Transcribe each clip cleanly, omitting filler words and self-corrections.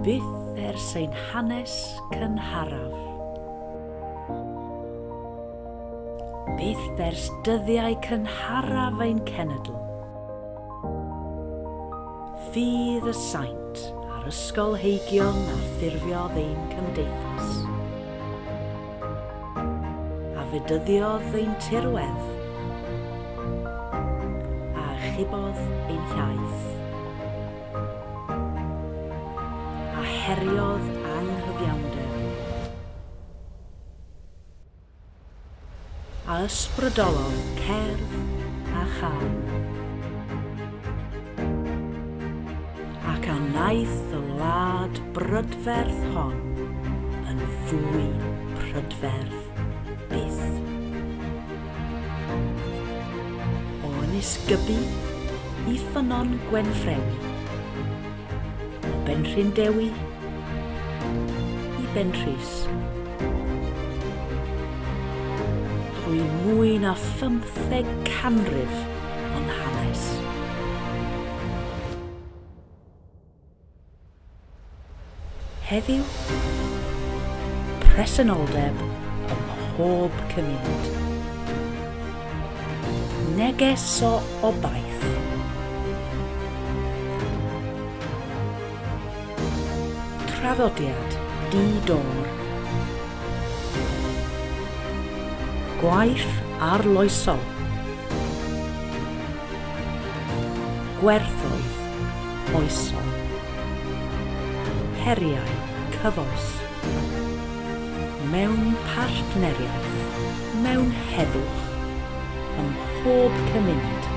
Byth ers ein hanes cynharaf. Byth ers dyddiau cynharaf ein cenedl. Ffydd y saint a'r ysgolheigion a ffurfiodd ein cymdeithas. A fedyddiodd ein tirwedd. A achubodd ein hiaith. A heriodd anghyfiawnder. A ysbrydolodd cerdd a chân. Ac a wnaeth y wlad brydferth hon yn fwy prydferth byth. O Ynys Gybi i Ffynnon Gwenffrewi. O Benrhyn Dewi i Benrhys. Drwy mwy na phymtheg canrif o'n hanes. Heddiw, presenoldeb ym mhob cymuned. Neges o obaith. Traddodiad di-dor. Gwaith arloesol. Gwerthoedd oesol. Heriau cyfoes. Mewn partneriaeth, mewn heddwch, ym mhob cymuned,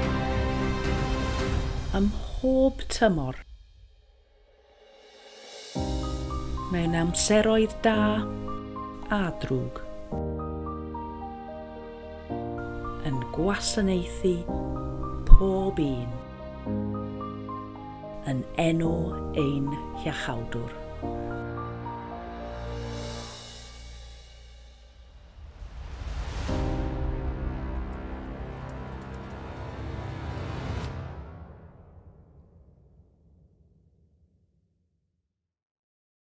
ym mhob tymor. Mewn amseroedd da a drwg. Yn gwasanaethu pob un. Yn enw ein Hiachawdwr.